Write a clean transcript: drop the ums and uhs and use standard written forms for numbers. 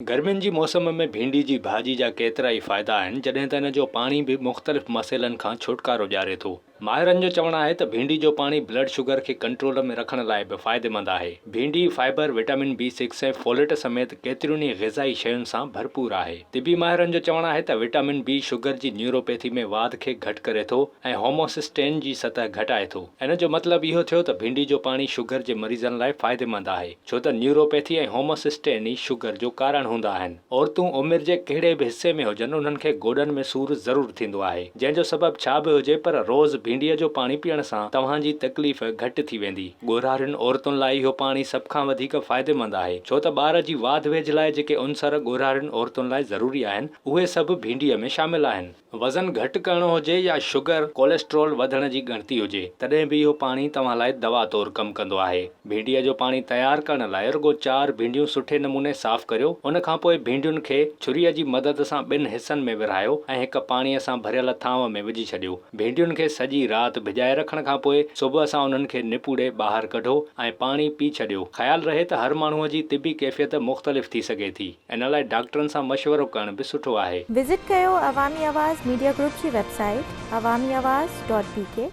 گرمين جي موسم ۾ ڀينڊي جي ڀاڄي جا ڪيترائي فائدا آهن جڏهن ته ان جو پاڻي به مختلف مسئلن کان ڇوٽڪارو ڏياري ٿو. ماهرن جو چوڻ آهي ته ڀينڊي جو پاڻي بلڊ شگر کي ڪنٽرول ۾ رکڻ لاء به فائديمند آهي. ڀينڊي fibre, vitamin B six ۽ folate سميت ڪيترين ئي غذائي شين سان ڀرپور آهي. طبي ماهرن جو چوڻ آهي ته وٽامن بي شگر جي نيوروپيٿي ۾ واڌ کي گهٽ ڪري ٿو ۽ هوموسسٽين جي سطح گهٽائي ٿو. ان جو مطلب اهو ٿيو ته ڀينڊي جو پاڻي شگر جي مريضن لاء فائديمند آهي. ڇو ته نيوروپيٿي ۽ هوموسسٽين ئي شگر جو ڪارڻ هوندا آهن. عورتون عمر جي ڪهڙي به حصي ۾ هجن انهن کي گوڏن ۾ سور ضرور ٿيندو آهي. جنهن جو سبب ڇا به هجي پر روز ڀينڊيء جو پاڻي پيئڻ سان توهان جي تڪليف گهٽ ٿي ويندي. ڳورهارين عورتن لاء اهو پاڻي سڀ کان وڌيڪ فائديمند آهي ڇو ته ٻار جي واڌ ويجهه لاء جيڪي عنصر ڳورهارين عورتن لاء ضروري آهن اهي سڀ ڀينڊيء ۾ شامل آهن. وزن گهٽ ڪرڻو هجي يا شگر، ڪوليسٽرول وڌڻ جي ڳڻتي هجي، تڏهن به اهو پاڻي توهان لاء دوا طور ڪم ڪندو آهي. ڀينڊيء جو پاڻي تيار ڪرڻ لاء رڳو چار ڀينڊيون سٺي نموني صاف ڪريو، ان کان پوء ڀينڊين کي ڇريء جي مدد سان ٻن حصن ۾ ورهايو ۽ هڪ پاڻيء سان ڀريل ٿانو ۾ وجهي ڇڏيو. ڀينڊين کي سڄي رات ڀڄائي رکڻ کان پوء صبح سان انهن کي نپوڙي ٻاهر ڪڍو ۽ پاڻي پي ڇڏيو. خيال رهي ته هر ماڻهوء جي طبي ڪيفيت مختلف ٿي سگهي ٿي. ان لاء ڊاڪٽرن سان مشورو ڪرڻ به سٺو آهي. وزٽ ڪيو عوامي آواز ميڊيا گروپ جي website Awami Awaz dot B K.